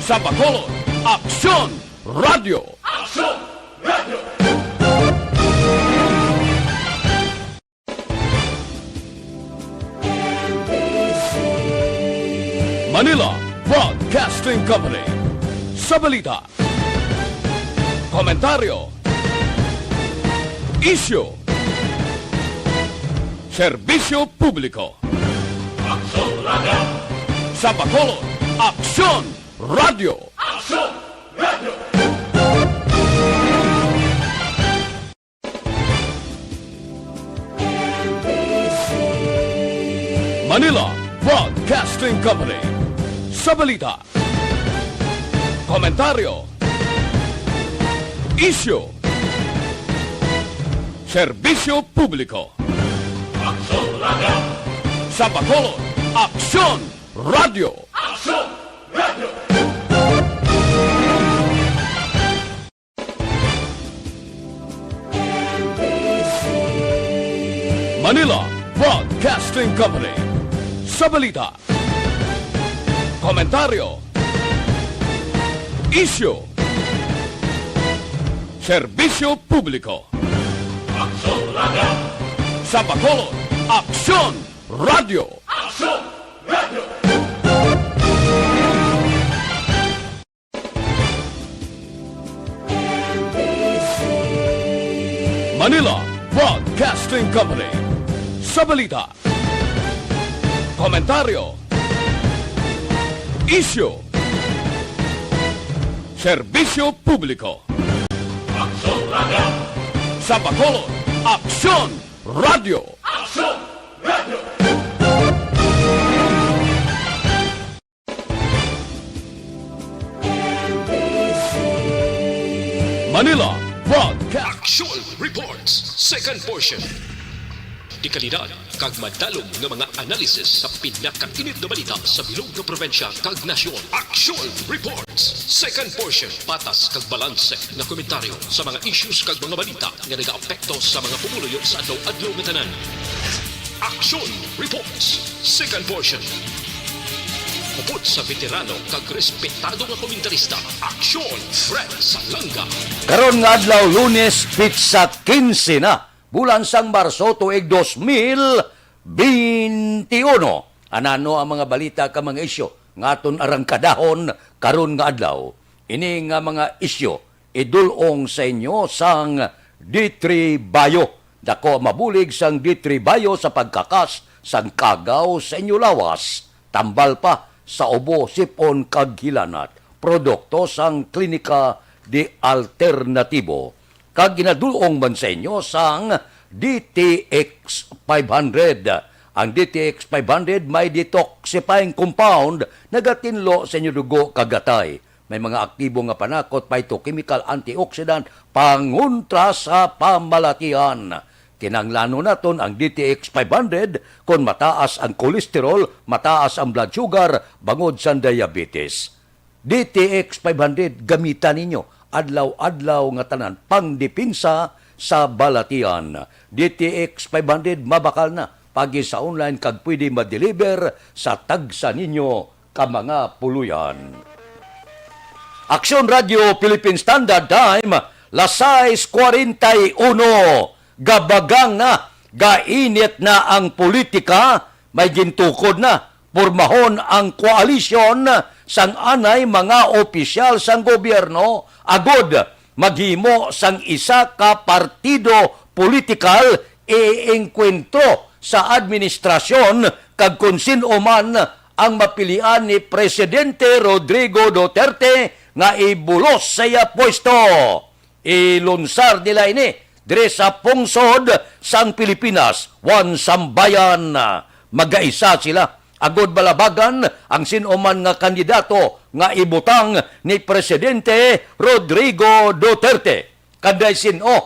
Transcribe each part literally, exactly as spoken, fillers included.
Sa Bacolod, Aksyon Radio. Aksyon Radio. Manila Broadcasting Company. Sa balita, komentaryo, isyu, serbisyo publiko. Aksyon Radio. Sa Bacolod, Aksyon Radio. Aksyon Radio. Manila Broadcasting Company. Sa balita, komentaryo, isyu, serbisyo publiko. Aksyon Radio. Sa Bacolod, Aksyon Radio. Aksyon Radio. Manila Broadcasting Company. Sa balita, komentaryo, isyu, serbisyo publiko. Aksyon Radio. Sa Bacolod, Aksyon Radio. Aksyon Radio. Manila Broadcasting Company. Sa balita, komentaryo, isyu, serbisyo publiko. Aksyon Radio. Sa Bacolod, Aksyon Radio. Aksyon Radio. Manila Broadcast. Action Reports, second portion. Dekalidad kag madalom nga mga analysis sa pinakainit nga balita sa bilog nga probinsya kag nasyon. Action Reports, second portion. Patas kag balanse nga komentaryo sa mga issues kag mga balita nga nagaapekto sa mga pumuluyo sa adlaw-adlaw nga tanan. Action Reports, second portion. Upod sa veterano kag respetado nga komentarista, Aksyon Fred Salanga. Karon nga adlaw, Lunes, pitsa quince na, bulan sang Marso, tuig dos mil veintiuno. Anano ang mga balita kag mga isyu nga aton arangkadahon karon nga adlaw? Ini nga mga isyu idul-ong sa inyo sang D three Bio. Dako ang mabulig sang D three Bio sa pagkakas sang kagaw sa inyo lawas. Tambal pa sa ubo, sip-on kag hilanat. Produkto sang Klinika de Alternatibo. Kag ginadul-ong man sa inyo sang D T X five hundred. Ang D T X five hundred may detoxifying compound, nagatinlo sa inyo dugo kag atay. May mga aktibo nga panakot, phytochemical, antioxidant, pangontra sa pamalatian. Kinahanglanon naton ang D T X five hundred kon mataas ang cholesterol, mataas ang blood sugar, bangod sa diabetes. D T X five hundred, gamita ninyo adlaw-adlaw nga tanan, pangdepensa sa balatian. D T X five hundred, mabakal na, paagi sa online kag pwede ma-deliver sa tagsa ninyo ka mga puloy-an. Aksyon Radio Philippine Standard Time, las sais cuarenta y uno. Gabagang na, gainit na ang politika, may gintukod na, pormahon ang koalisyon sang anay mga opisyal sang gobyerno agod maghimo sang isa ka partido politikal, iengkwentro sa administrasyon kag kon sin-o man ang mapilian ni Presidente Rodrigo Duterte nga ibulos sa iya pwesto. Ilunsar nila ini diri sa pungsod sang Pilipinas, Juan Sambayan. Magaisa sila agod balabagan ang sin-o man nga kandidato nga ibutang ni Presidente Rodrigo Duterte. Kanday sin-o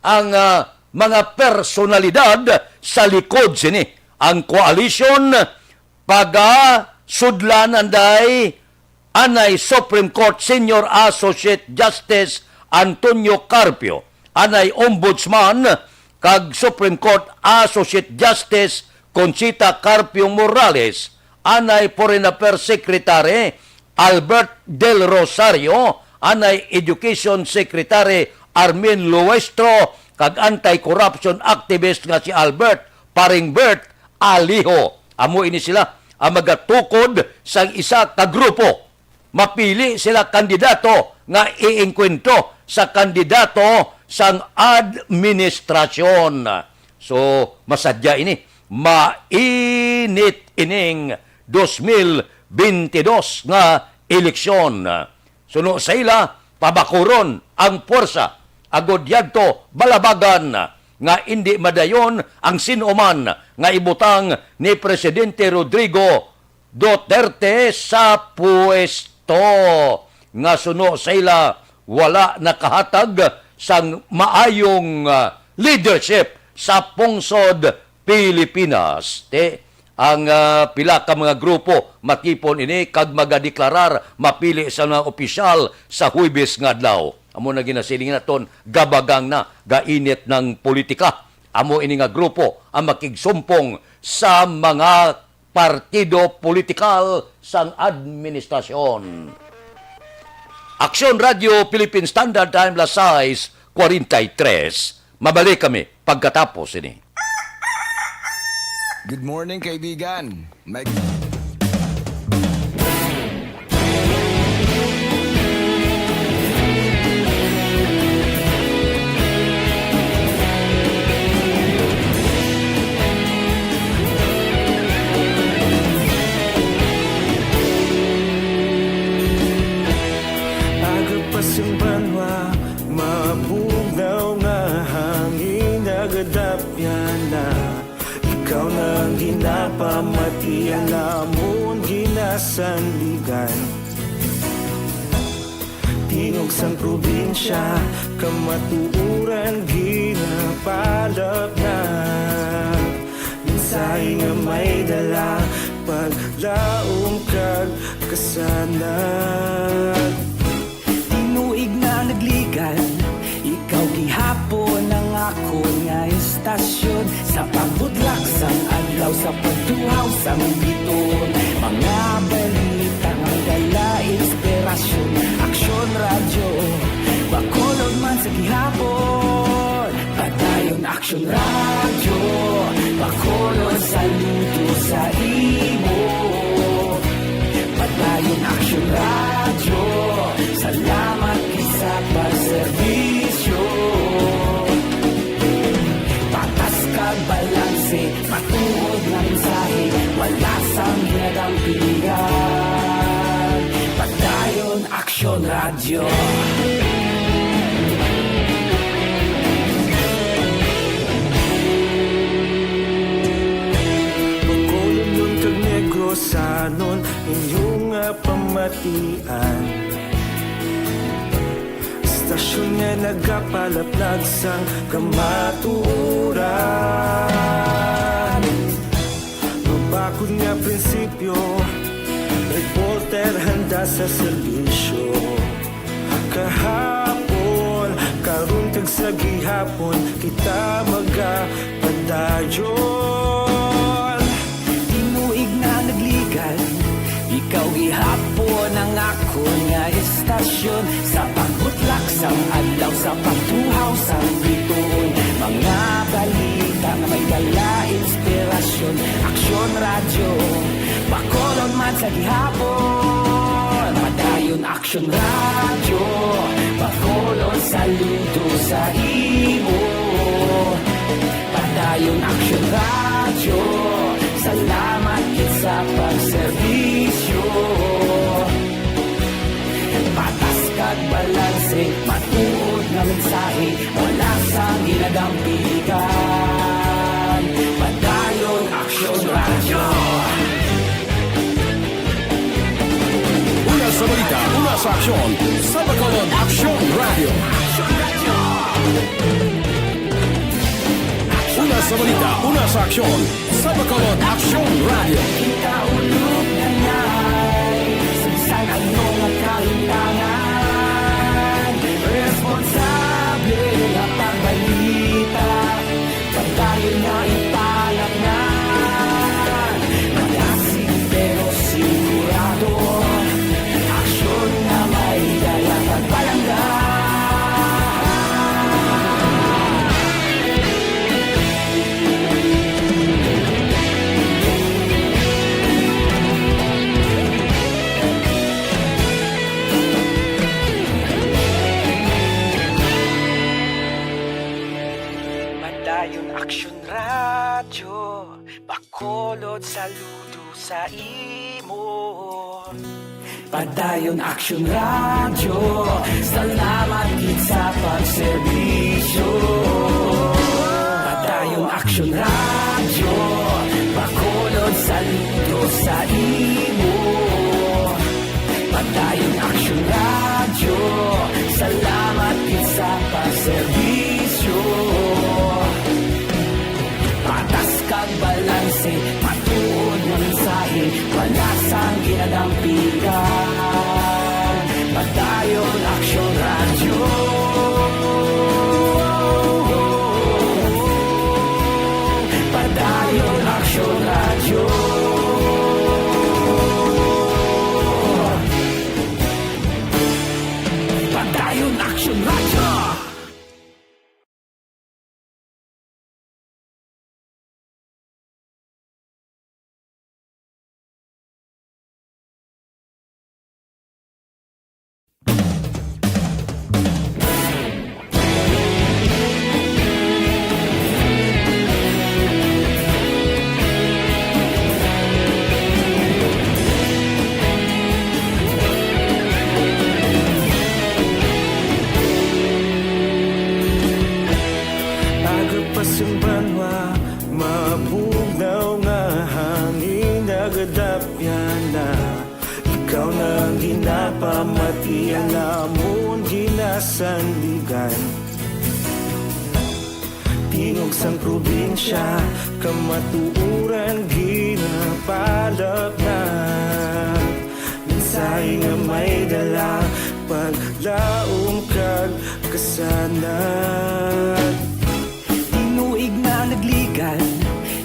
ang, ah, mga personalidad sa likod sini? Ang koalisyon pagasudlan anday anay Supreme Court Senior Associate Justice Antonio Carpio, anay Ombudsman kag Supreme Court Associate Justice Conchita Carpio Morales, anay Foreign Affairs Secretary Albert Del Rosario, anay Education Secretary Armin Luestro, kag anti-corruption activist nga si Albert, Paring Bert Aliho. Amo ini sila ang magatukod sang isa ka grupo. Mapili sila kandidato nga iengkwentro sa kandidato sang administrasyon. So, masadya ini. Mainit ining dos mil bentidós nga eleksyon. Suno sa ila, pabakuron ang puwersa agod yadto balabagan nga indi madayon ang sin-o man nga ibutang ni Presidente Rodrigo Duterte sa puwesto, nga suno sa ila wala nakahatag sang maayong, ah, leadership sa pungsod Pilipinas. Te, ang, ah, pila ka mga grupo matipon ini kag magadeklarar mapili sa mga opisyal sa Huwebes nga adlaw. Amo na ginasiling naton, gabagang na, gainit ng politika. Amo ini nga grupo ang makigsumpong sa mga partido politikal sang administrasyon. Aksyon Radio Philippine Standard Time, las sais cuarenta y tres. Mabalik kami pagkatapos ini. Good morning, kaibigan. May Aga pa sing banwa, mabugnaw nga hangin nagadapyan na. Ikaw na ang ginapamati, ang amon ginasandigan. Tingog sang probinsya, kamatuoran ginapalapnap. Mensahe nga may dala, paglaom kag kasanag. Tinuig na nagligan, ikaw gihapon ang akon nga estasyon. Sa pagbudlak sang adlaw, sa pagtuhaw sang bituon, mga balita nga dala inspirasyon. Aksyon Radyo, Bacolod man sa gihapon. Padayon Aksyon Radyo, Bacolod, saludo sa imo. Padayon Aksyon Radyo, salamat gid sa pagserbisyo. Patas kag balanse, matuod nga mensahe, wala sang ginadampigan. Padayon Aksyon Radyo. Bacolodnon kag Negrosanon, inyo nga pamatian. Estasyon nga nagapalaplag sang kamatuoran. Mabakod nga prinsipyo, reporter handa sa serbisyo. Kahapon, karon kag sa gihapon, kita magapadayon. Tinuig na nagligan, ikaw gihapon ang akon nga estasyon. Sa pagbutlak sang adlaw, sa pagtuhaw sang bituon, mga balita nga may dala inspirasyon. Aksyon Radyo, Bacolod man sa gihapon. Padayon Aksyon Radyo, Bacolod, saludo sa imo. Padayon Aksyon Radyo, salamat gid sa pagserbisyo. Patas kag balanse, matuod nga mensahe, wala sang ginadampigan. Padayon Aksyon Radyo. Una sa balita, una sa aksyon, sa Bacolod Aksyon Radyo. Una sa balita, una sa aksyon, sa Bacolod Aksyon Radyo. Kita ulog na nai, sa bisan ano nga kahimtangan, responsable nga pagbalita. Padayon nga ipalapngan, malasig pero sigurado. Saludo sa imo. Padayon Action Radio, salamat gid sa pagserbisyo. Padayon Action Radio, Bacolod, saludo sa imo. Padayon Action Radio, salamat gid sa pagserbisyo. Patas kag balanse, matuod nga mensahe, wala sang ginadampigan. Padayon Action Radio. Padayon Action Radio. Padayon Action Radio. Aga pa sing banwa, mabugnaw nga hangin nagadapyan na. Ikaw na ang ginapamati, ang amon ginasandigan. Tingog sang probinsya, kamatuoran ginapalapnag. Mensahe nga may dala, paglaom kag kasanag. Tinuig na nagligan,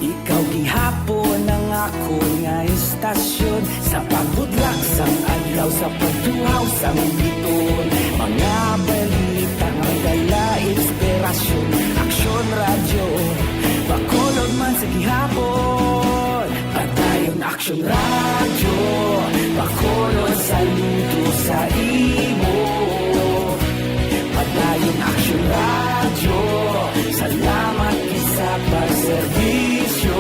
ikaw gihapon ang akon nga istasyon. Sa pagbudlak sang adlaw, sa pagduhaw sang biton, mga balita nga dala inspirasyon. Aksyon Radyo, Bacolod man sa gihapon. Padayon Aksyon Radyo, Bacolod, saludo sa imo. Padayon Aksyon Radyo, salamat gid sa pagserbisyo.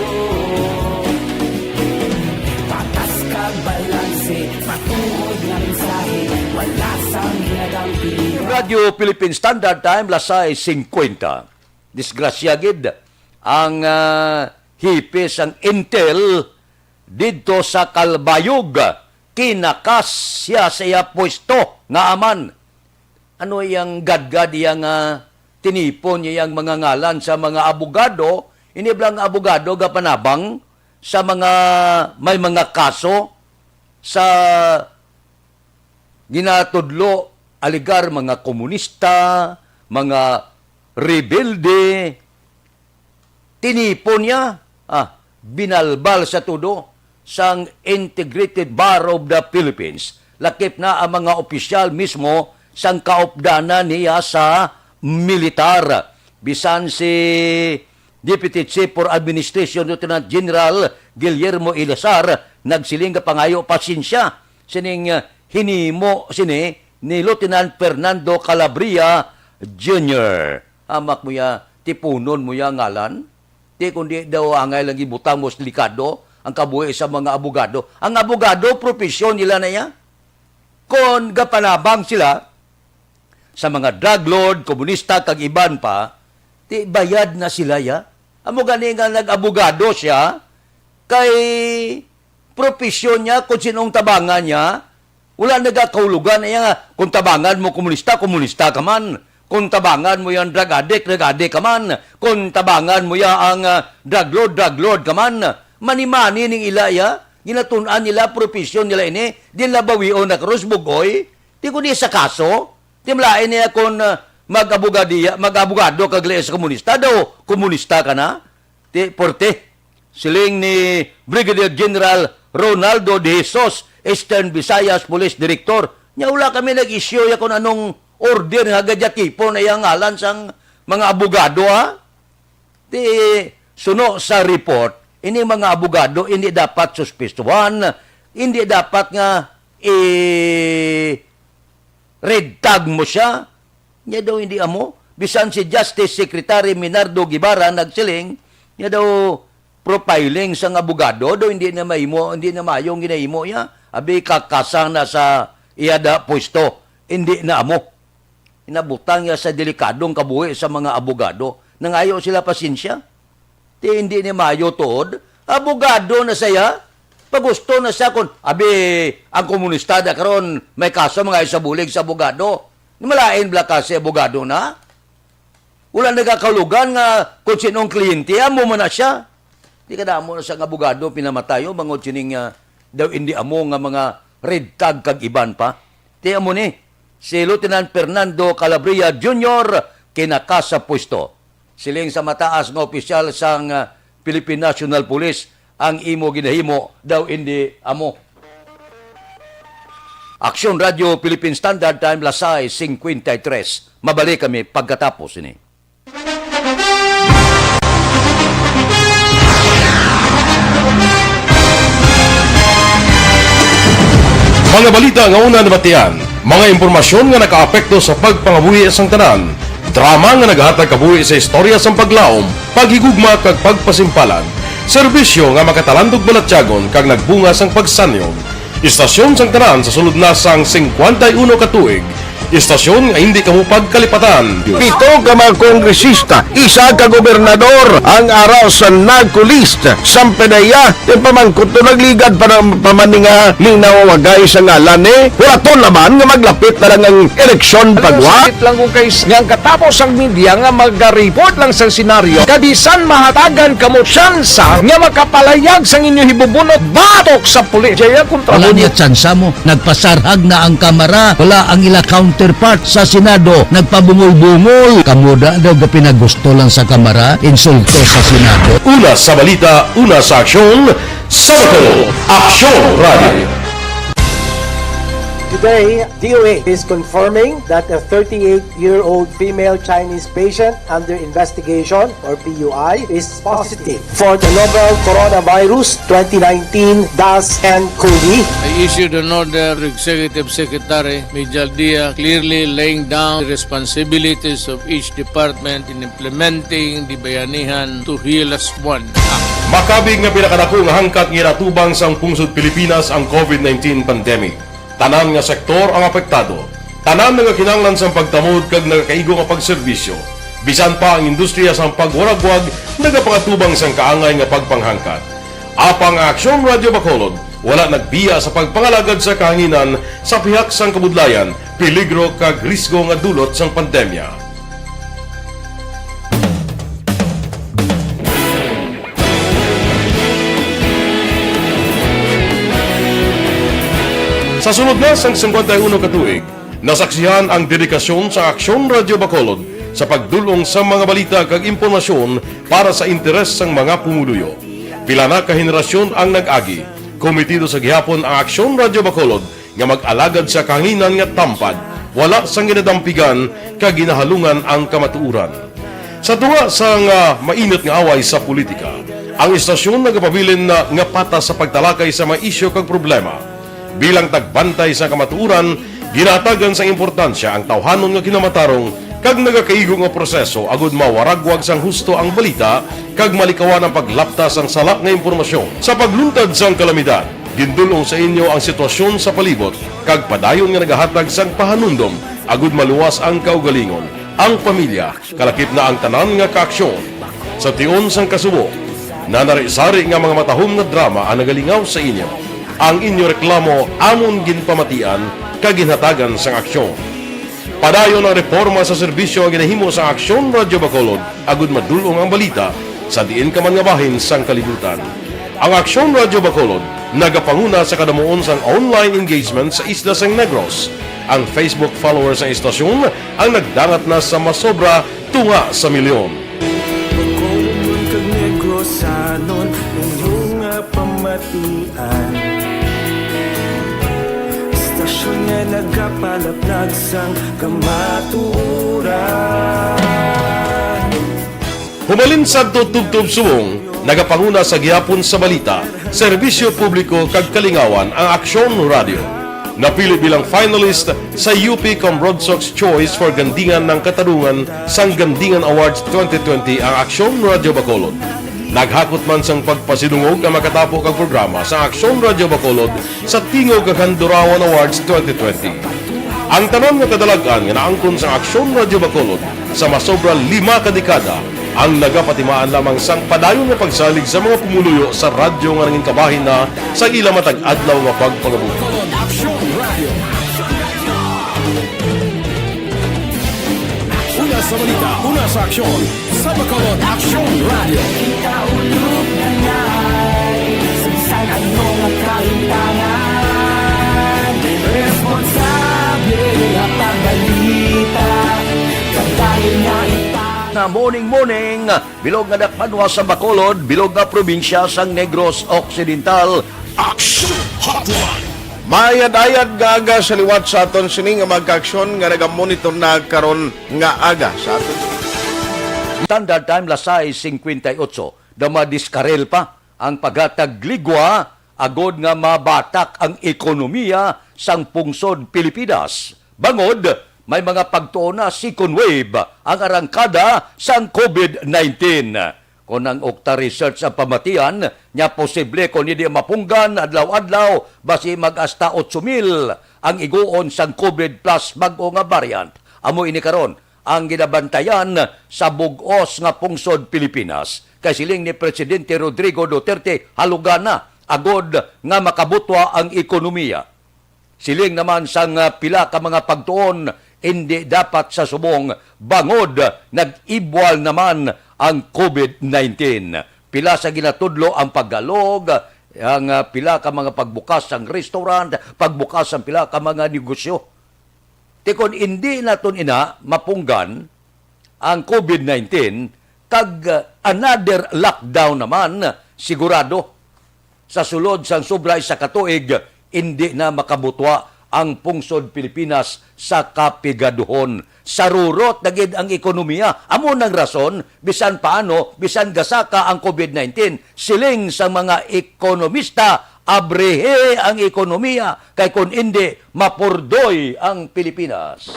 Patas kag balanse, matuod nga mensahe, wala sang ginadampi. Radyo Philippine Standard Time, las sais singkwenta. Disgrasya gid ang, ah, hepe sang Intel didto sa Calbayog. Kinakas sia sa iya pwesto nga aman. Ano iyang gadgad, iya nga tinipon niya ang mga ngalan sa mga abogado? Ini bala nga abogado gapanabang sa mga may mga kaso sa ginatudlo, alegar mga komunista, mga rebelde. Tinipon niya, ah, binalbal sa tudo sang Integrated Bar of the Philippines. Lakip na ang mga opisyal mismo sang kaupdanan niya sa militar. Bisan si Deputy Chief for Administration Lieutenant General Guillermo Eleazar nagsiling nga pangayo pasensya sining, ah, hinimo sini ni Lieutenant Fernando Calabria Junior. Hamak mo ya, tipunon mo ya ngalan? Di kundi daw angay lang ibutang mo sa delikado ang kabuhi sa mga abogado. Ang abogado, propesyon nila na ya. Kon gapanabang sila sa mga drug lord, komunista, kag iban pa, di bayad na sila ya. Amo gani nga nag-abogado siya, kay propesyon niya, kung sinong tabangan niya, wala nagakahulugan. Iya nga, kung tabangan mo komunista, komunista ka man. Kung tabangan mo yang drug addict, drug addict ka man. Kung tabangan mo ya ang, ah, drug lord, drug lord ka man. Mani-mani ning ila ya. Ginatun-an nila, propesyon nila ini. Di nila bawion na krus, bugoy. Di ko di sa kaso. Di malain niya kung, ah, mag-abogadiya, mag-abogado ka gali sa komunista daw. Komunista ka na. Di, porte. Siling ni Brigadier General Ronaldo De Jesus, Eastern Visayas Police Director, nya wala kami nag-issue ya kung anong order nga gadyatipo na iyang ngalan sang mga abogado, ha? Di, suno sa report, ini mga abogado, hindi dapat suspestuhan, hindi dapat nga i red tag mo siya. Nya daw hindi amo. Bisan si Justice Secretary Minardo Guevara nagsiling, nya daw, profiling sang abogado, do hindi na mahimo, hindi na maayo ang ginahimo niya. Abi, kakasa na sa iya da pwesto, hindi na amo. Inabutang niya sa delikadong kabuhi sa mga abogado. Nangayo sila pasensya. Ti hindi ni maayo tuod, abogado na siya. Pagusto na siya kon, abi, ang komunista da karon may kaso mga sa bulig sa abogado. Ni malain bala ka si abogado na? Wala nagakahulugan nga kung sinong kliyente, amo man na siya. Di kadamo na sa nga abogado pinamatayo, bangod sining, ah, daw indi amo nga mga red tag kag iban pa. Ti amo ni, si Lieutenant Fernando Calabria Junior kinaka sa pwesto. Siling sa mataas nga opisyal sang, ah, Philippine National Police, ang imo ginahimo daw indi amo. Aksyon Radyo Philippine Standard Time, las sais cincuenta y tres. Mabalik kami pagkatapos ini. Mga balita nga una nabatian, mga impormasyon nga nakaapekto sa pagpangabuhi sang tanan, drama nga nagahatag kabuhi sa istorya sang paglaom, paghigugma kag pagpasimpalan, serbisyo nga makatalandog balatyagon kag nagbunga sang pagsanyon. Istasyon sang tanan sa sulod na sang singkwenta y uno ka tuig. Istasyon nga hindi kamo pagkalipatan. Pito ka mga kongresista, isa ka gobernador ang ara sa NAGCO list. Sampanaya, yung pamangkot to nagligad pa ng pamaninga ning nawawagay sa ngalan ni. Wala to naman nga maglapit na lang ang eleksyon pagwa. Sakit lang kung kay nga ang katapos ang media nga magariport lang sa senaryo. Kabisan mahatagan kamo tsansa nga makapalayag sang inyo hibubunot batok sa pulis. Jaya kontra Wala mo. Niya tsansa mo. Nagpasarhag na ang Kamara. Wala ang ila counterpart sa Senado. Nagpabungol-bungol. Kamo da daw gapinagusto lang sa Kamara. Insulto sa Senado. Una sa balita, una sa aksyon, sa Bacolod, Aksyon Radio. Today, D O H is confirming that a thirty-eight-year-old female Chinese patient under investigation, or P U I, is positive for the novel coronavirus twenty nineteen dash nCoV. I issued an order to Executive Secretary Major Dia, clearly laying down the responsibilities of each department in implementing the Bayanihan to Heal Us One Act. Makabig nga pinakadako nga hangkat nga ginatubang sang pungsod Pilipinas ang COVID nineteen pandemic. Tanan nga sektor ang apektado. Tanan nagakinahanglan sang pagtamod kag nagakaigo nga pagserbisyo. Bisan pa ang industriya sang pagwaragwag nagapangatubang sang kaangay nga pagpanghangkat. Apang ang Aksyon Radyo Bacolod wala nagbiya sa pagpangalagad sa kahanginan sa pihak sang kabudlayan, peligro kag risgo nga dulot sang pandemya. Sa sulod na sang singkwenta y uno ka tuig, nasaksihan ang dedikasyon sa Aksyon Radyo Bacolod sa pagdul-ong sa mga balita kag impormasyon para sa interes sang mga pumuluyo. Pila na ka henerasyon ang nag-agi, kometido sa gihapon ang Aksyon Radyo Bacolod nga mag-alagad sa kahanginan nga tampad, wala sang ginadampigan kag ginahalungan ang kamatuoran. Sa tunga sang, ah, mainit nga away sa politika, ang istasyon nagapabilin na nga patas sa pagtalakay sa mga isyu kag problema. Bilang tagbantay sa kamatuoran, ginahatagan sang importansya ang tawhanon nga kinamatarong kag nagakaigo nga proseso agud mawaragwag sang husto ang balita kag malikawan ang paglapta sang sala nga impormasyon. Sa pagluntad sang kalamidad, gindul-ong sa inyo ang sitwasyon sa palibot kag padayon nga nagahatag sang pahanumdom agud maluwas ang kaugalingon, ang pamilya, kalakip na ang tanan nga kaaksyon. Sa tion sang kasubo, nanari-sari nga mga matahom nga drama ang nagalingaw sa inyo. Ang inyo reklamo amon ginpamatian kag ginhatagan sang aksyon. Padayon ang reporma sa serbisyo nga ginahimo sang Aksyon Radyo Bacolod agud madul-ong ang balita sa diin ka man nga bahin sang kalibutan. Ang Aksyon Radyo Bacolod nagapanguna sa kadamuon sang online engagement sa isla sang Negros. Ang Facebook followers sang istasyon ang nagdangat na sa masobra tunga sa milyon. Bacolodnon kag Negrosanon, inyo nga pamatian. Istasyon nga nagapalaplag sang kamatuoran. Humalin sadto tubtob subong, nagapanguna sa gihapon sa balita, serbisyo publiko kag kalingawan ang Aksyon Radyo. Napili bilang finalist sa U P Cambronsox Choice for Gandingan ng Katarungan sang Gandingan Awards twenty twenty ang Aksyon Radyo Bacolod. Naghakot man sang pagpasidungog ang makatapo kag programa sa Aksyon Radyo Bacolod sa Tingog kag Handurawan Awards twenty twenty. Ang tanan nga kadalag-an nga naangkon sang Aksyon Radyo Bacolod sa masobra lima ka dekada ang nagapatimaan lamang sang padayon nga pagsalig sa mga pumuluyo sa radyo nga nangin kabahin na sa ila matag adlaw nga pagpangabuhi. Una sa balita, una sa aksyon, sa Bacolod Aksyon Radio. Kita ulog na ngay, sa bisan ano nga kahintangan, responsable nga pagbalita, kadali nga ita- Na morning, morning, bilog nga dakpanwa sa Bacolod, bilog nga probinsya sang Negros Occidental. Action Hotline. Mayad-ayad nga aga sa liwat sa aton sini nga mga kaaksyon nga nagamonitor na karon nga aga sa aton. Standard Time, las sais cincuenta y ocho, daw madiskarel pa ang paghatag ligwa agod nga mabatak ang ekonomiya sang pungsod Pilipinas. Bangod, may mga pagtuon na second wave ang arangkada sang COVID nineteen. Kon ang Okta Research ang pamatian, nya posible kon hindi mapunggan adlaw-adlaw, basi mag-asta otso mil ang iguon sang COVID plus bag-o nga variant. Amo ini karon ang ginabantayan sa bug-os nga pungsod Pilipinas, kay siling ni Presidente Rodrigo Duterte, halugana agod nga makabutwa ang ekonomiya. Siling naman sang, ah, pila ka mga pagtuon, indi dapat sa subong bangod nag-ibwal naman ang COVID nineteen. Pila sa ginatudlo ang paggalog, ang, ah, pila ka mga pagbukas sang restaurant, pagbukas ang pila ka mga negosyo. Ti kon indi naton ina mapunggan ang COVID nineteen, kag, uh, another lockdown naman, sigurado, sa sulod sang sobra isa ka tuig, indi na makabutwa ang pungsod Pilipinas sa kapigaduhon. Sarurot na gid ang ekonomiya. Amo nang rason, bisan paano, bisan gasaka ang COVID nineteen, siling sa mga ekonomista, abrihi ang ekonomiya, kay kon indi, mapurdoy ang Pilipinas.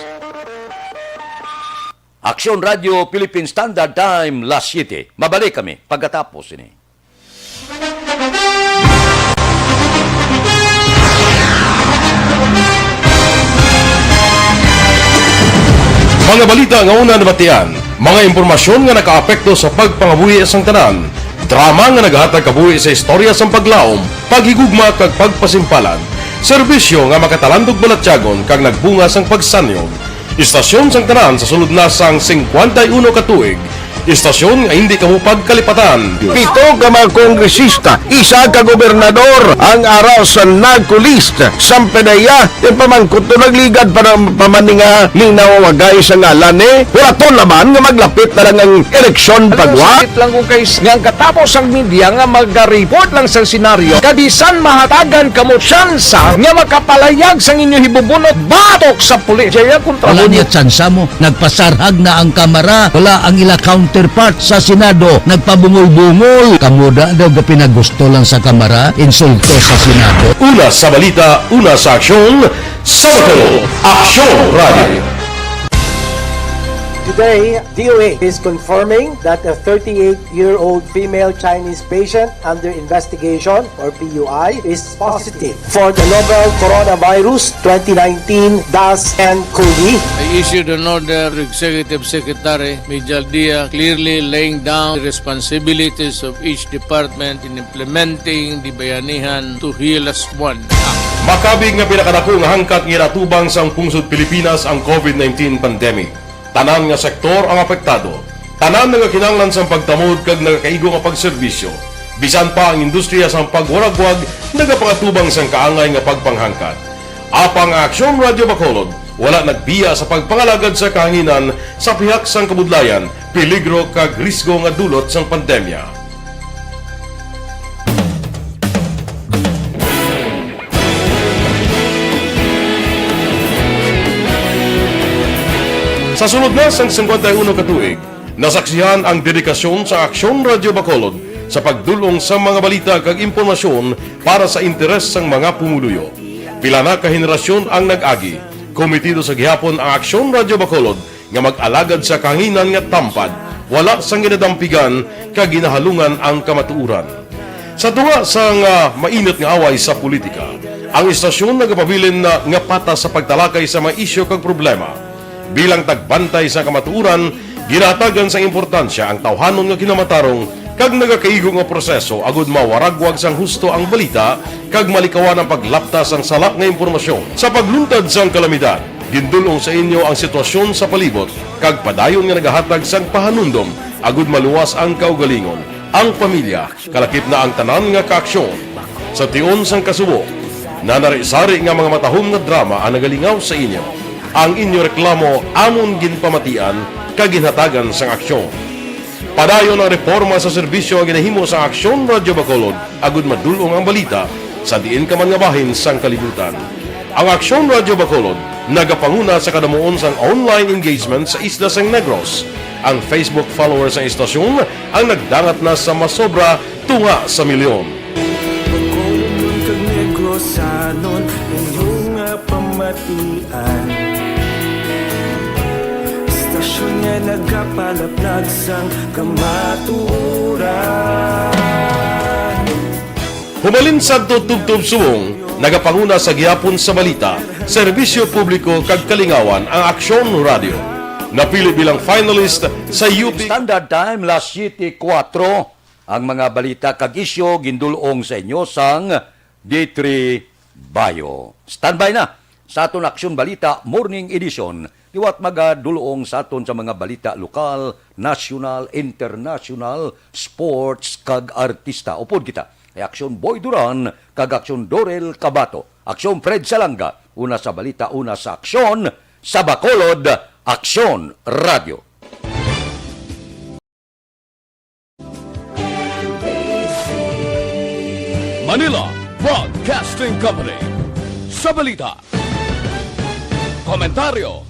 Aksyon Radio Philippine Standard Time, las siete. Mabalik kami pagkatapos ini. Mga balita nga una nabatian, mga impormasyon nga nakaapekto sa pagpangabuhi sang tanan, drama nga nagahatag kabuhi sa istorya sang paglaom, paghigugma kag pagpasimpalan, serbisyo nga makatalandog balatyagon kag nagbunga sang pagsanyog. Istasyon sang tanan sa sulod na sang singkwenta y uno ka tuig. Istasyon nga hindi kamo pagkalipatan. Pito ka mga kongresista, isa ka gobernador ang ara sa NARCO list. Sampanaya, ipamangkot to nagligad para pamaninga linawagay sa ngalan ni Huraton naman nga maglapit na lang ang eleksyon pagwa. Sakit lang ko kay s-, nga ang katapos ang media nga magaripot lang sa senaryo, kabisan mahatagan kamo tsansa nga makapalayag sang inyo hibubunot batok sa pulis. Jaya kontra Wala mo. Niya tsansa mo. Nagpasarhag na ang Kamara. Wala ang ila counterpart sa Senado. Nagpabungol-bungol. Kamo da daw gapinagusto lang sa Kamara. Insulto sa Senado. Una sa balita, una sa aksyon, sa Bacolod Aksyon Radio. Today, D O H is confirming that a thirty-eight-year-old female Chinese patient under investigation, or P U I, is positive for the novel Coronavirus twenty nineteen dash N COVID. I issued an order to Executive Secretary Mijal Dia, clearly laying down the responsibilities of each department in implementing the Bayanihan to Heal As One Act. Makabig nga pinakadako nga hangkat nga ginatubang sang pungsod Pilipinas ang COVID nineteen pandemic. Tanan nga sektor ang apektado. Tanan nagakinahanglan sang pagtamod kag nagakaigo nga pagserbisyo. Bisan pa ang industriya sang pagwaragwag nagapangatubang sang kaangay nga pagpanghangkat. Apang ang Aksyon Radio Bacolod wala nagbiya sa pagpangalagad sa kahanginan sa pihak sang kabudlayan, peligro kag risgo nga dulot sang pandemya. Sa sulod na sang singkwenta y uno ka tuig, nasaksihan ang dedikasyon sa Aksyon Radio Bacolod sa pagdul-ong sa mga balita kag impormasyon para sa interes sang mga pumuluyo. Pila na ka henerasyon ang nag-agi. Komitido sa gihapon ang Aksyon Radio Bacolod nga mag-alagad sa kahanginan nga tampad, Wala sang ginadampigan kag ginahalungan ang kamatuoran. Sa tunga sang, ah, mainit nga away sa politika, ang istasyon nagapabilin na nga patas sa pagtalakay sa mga isyu kag problema. Bilang tagbantay sa kamatuoran, ginahatagan sang importansya ang tawhanon nga kinamatarong kag nagakaigo nga proseso agud mawaragwag sang husto ang balita kag malikawan ang paglapta sang sala nga impormasyon. Sa pagluntad sang kalamidad, gindul-ong sa inyo ang sitwasyon sa palibot kag padayon nga nagahatag sang pahanumdom agud maluwas ang kaugalingon, ang pamilya, kalakip na ang tanan nga kaaksyon. Sa tion sang kasubo, nanari-sari nga mga matahom nga drama ang nagalingaw sa inyo. Ang inyo reklamo amon ginpamatian kag ginhatagan sang aksyon. Padayon ang reporma sa serbisyo nga ginahimo sang Aksyon Radyo Bacolod agud madul-ong ang balita sa diin ka man nga bahin sang kalibutan. Ang Aksyon Radyo Bacolod nagapanguna sa kadamuon sang online engagement sa isla sang Negros. Ang Facebook followers sang istasyon ang nagdangat na sa masobra tunga sa milyon. Bacolodnon kag Negrosanon, inyo nga pamatian. Istasyon nga nagapalaplag sang kamatuoran. Humalin sadto tubtob subong, nagapanguna sa gihapon sa balita, serbisyo publiko kag kalingawan ang Aksyon Radyo. Napili bilang finalist sa U P Standard Time, las siete kuwatro. Ang mga balita kag isyu gindul-ong sa inyo sang D three Bayo. Standby na sa aton Aksyon Balita Morning Edition. Liwat magadul-ong sa aton sa mga balita lokal, nasyonal, internasyonal, sports, kag artista. Upod kita kay Aksyon Boy Duran kag Aksyon Dorel Cabato. Aksyon Fred Salanga, una sa balita, una sa aksyon, sa Bacolod, Aksyon Radio. Manila Broadcasting Company. Sa balita, komentaryo,